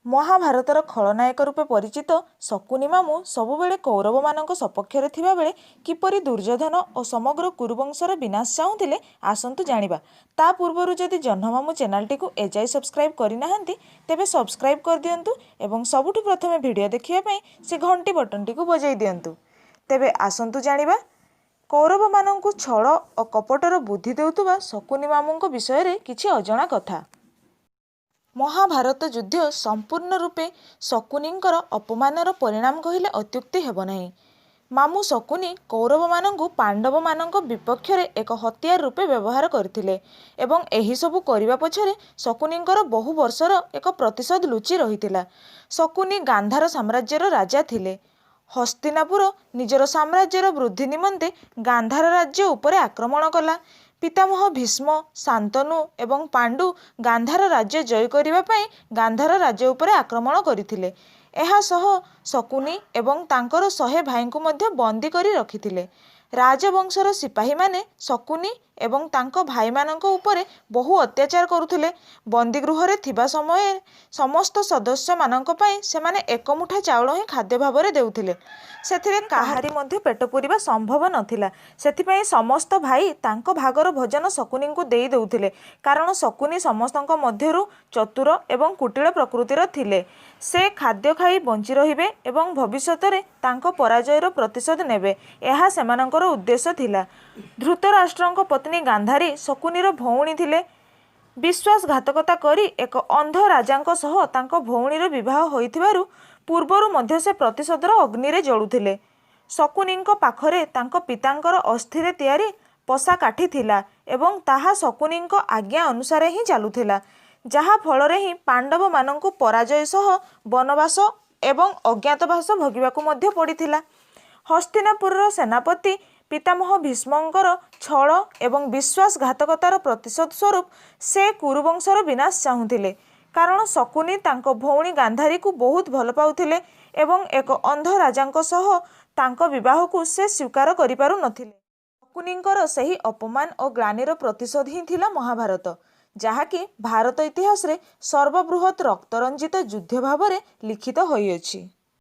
ମହାଭାରତର ଖଳନାୟକ ରୂପେ ପରିଚିତ ଶକୁନି ମାମୁଁ ସବୁବେଳେ କୌରବମାନଙ୍କ ସପକ୍ଷରେ ଥିବାବେଳେ କିପରି ଦୁର୍ଯ୍ୟୋଧନ ଓ ସମଗ୍ର କୁରୁବଂଶର ବିନାଶ ଚାହୁଁଥିଲେ, ଆସନ୍ତୁ ଜାଣିବା। ତା ପୂର୍ବରୁ ଯଦି ଜହ୍ନମାମୁଁ ଚ୍ୟାନେଲଟିକୁ ଏଯାଏ ସବସ୍କ୍ରାଇବ୍ କରିନାହାନ୍ତି, ତେବେ ସବସ୍କ୍ରାଇବ୍ କରିଦିଅନ୍ତୁ ଏବଂ ସବୁଠୁ ପ୍ରଥମେ ଭିଡ଼ିଓ ଦେଖିବା ପାଇଁ ସେ ଘଣ୍ଟି ବଟନଟିକୁ ବଜାଇ ଦିଅନ୍ତୁ। ତେବେ ଆସନ୍ତୁ ଜାଣିବା କୌରବମାନଙ୍କୁ ଛଳ ଓ କପଟର ବୁଦ୍ଧି ଦେଉଥିବା ଶକୁନି ମାମୁଁଙ୍କ ବିଷୟରେ କିଛି ଅଜଣା କଥା। ମହାଭାରତ ଯୁଦ୍ଧ ସମ୍ପୂର୍ଣ୍ଣ ରୂପେ ଶକୁନିଙ୍କର ଅପମାନର ପରିଣାମ କହିଲେ ଅତ୍ୟୁକ୍ତି ହେବ ନାହିଁ। ମାମୁଁ ଶକୁନି କୌରବମାନଙ୍କୁ ପାଣ୍ଡବମାନଙ୍କ ବିପକ୍ଷରେ ଏକ ହତିଆର ରୂପେ ବ୍ୟବହାର କରିଥିଲେ ଏବଂ ଏହିସବୁ କରିବା ପଛରେ ଶକୁନିଙ୍କର ବହୁ ବର୍ଷର ଏକ ପ୍ରତିଶୋଧ ଲୁଚି ରହିଥିଲା। ଶକୁନି ଗାନ୍ଧାର ସାମ୍ରାଜ୍ୟର ରାଜା ଥିଲେ। ହସ୍ତିନାପୁର ନିଜର ସାମ୍ରାଜ୍ୟର ବୃଦ୍ଧି ନିମନ୍ତେ ଗାନ୍ଧାର ରାଜ୍ୟ ଉପରେ ଆକ୍ରମଣ କଲା। ପିତାମହ ଭୀଷ୍ମ, ଶାନ୍ତନୁ ଏବଂ ପାଣ୍ଡୁ ଗାନ୍ଧାର ରାଜ୍ୟ ଜୟ କରିବା ପାଇଁ ଗାନ୍ଧାର ରାଜ୍ୟ ଉପରେ ଆକ୍ରମଣ କରିଥିଲେ। ଏହା ସହ ଶକୁନି ଏବଂ ତାଙ୍କର 100 ଭାଇଙ୍କୁ ମଧ୍ୟ ବନ୍ଦୀ କରି ରଖିଥିଲେ। ରାଜବଂଶର ସିପାହୀମାନେ ଶକୁନି ଏବଂ ତାଙ୍କ ଭାଇମାନଙ୍କ ଉପରେ ବହୁ ଅତ୍ୟାଚାର କରୁଥିଲେ। ବନ୍ଦୀଗୃହରେ ଥିବା ସମୟରେ ସମସ୍ତ ସଦସ୍ୟମାନଙ୍କ ପାଇଁ ସେମାନେ ଏକ ମୁଠା ଚାଉଳ ହିଁ ଖାଦ୍ୟ ଭାବରେ ଦେଉଥିଲେ। ସେଥିରେ କାହାରି ମଧ୍ୟ ପେଟ ପୂରିବା ସମ୍ଭବ ନଥିଲା। ସେଥିପାଇଁ ସମସ୍ତ ଭାଇ ତାଙ୍କ ଭାଗର ଭୋଜନ ଶକୁନିଙ୍କୁ ଦେଇ ଦେଉଥିଲେ, କାରଣ ଶକୁନି ସମସ୍ତଙ୍କ ମଧ୍ୟରୁ ଚତୁର ଏବଂ କୁଟିଳ ପ୍ରକୃତିର ଥିଲେ। ସେ ଖାଦ୍ୟ ଖାଇ ବଞ୍ଚି ରହିବେ ଏବଂ ଭବିଷ୍ୟତରେ ତାଙ୍କ ପରାଜୟର ପ୍ରତିଶୋଧ ନେବେ, ଏହା ସେମାନଙ୍କର ଉଦ୍ଦେଶ୍ୟ ଥିଲା। ଧୃତରାଷ୍ଟ୍ରଙ୍କ ପତ୍ନୀ ଗାନ୍ଧାରୀ ଶକୁନିର ଭଉଣୀ ଥିଲେ। ବିଶ୍ୱାସଘାତକତା କରି ଏକ ଅନ୍ଧ ରାଜାଙ୍କ ସହ ତାଙ୍କ ଭଉଣୀର ବିବାହ ହୋଇଥିବାରୁ ପୂର୍ବରୁ ମଧ୍ୟ ସେ ପ୍ରତିଶୋଧର ଅଗ୍ନିରେ ଜଳୁଥିଲେ। ଶକୁନିଙ୍କ ପାଖରେ ତାଙ୍କ ପିତାଙ୍କର ଅସ୍ଥିରେ ତିଆରି ପଶାକାଠି ଥିଲା ଏବଂ ତାହା ଶକୁନିଙ୍କ ଆଜ୍ଞା ଅନୁସାରେ ହିଁ ଚାଲୁଥିଲା, ଯାହା ଫଳରେ ହିଁ ପାଣ୍ଡବମାନଙ୍କୁ ପରାଜୟ ସହ ବନବାସ ଏବଂ ଅଜ୍ଞାତବାସ ଭୋଗିବାକୁ ମଧ୍ୟ ପଡ଼ିଥିଲା। ହସ୍ତିନାପୁରର ସେନାପତି ପିତାମହ ଭୀଷ୍ମଙ୍କର ଛଳ ଏବଂ ବିଶ୍ୱାସଘାତକତାର ପ୍ରତିଶୋଧ ସ୍ୱରୂପ ସେ କୁରୁବଂଶର ବିନାଶ ଚାହୁଁଥିଲେ, କାରଣ ଶକୁନି ତାଙ୍କ ଭଉଣୀ ଗାନ୍ଧାରୀକୁ ବହୁତ ଭଲ ପାଉଥିଲେ ଏବଂ ଏକ ଅନ୍ଧ ରାଜାଙ୍କ ସହ ତାଙ୍କ ବିବାହକୁ ସେ ସ୍ୱୀକାର କରିପାରୁ ନଥିଲେ। ଶକୁନିଙ୍କର ସେହି ଅପମାନ ଓ ଗ୍ଳାନିର ପ୍ରତିଶୋଧ ହିଁ ଥିଲା ମହାଭାରତ, ଯାହାକି ଭାରତ ଇତିହାସରେ ସର୍ବବୃହତ୍ ରକ୍ତରଞ୍ଜିତ ଯୁଦ୍ଧ ଭାବରେ ଲିଖିତ ହୋଇଅଛି।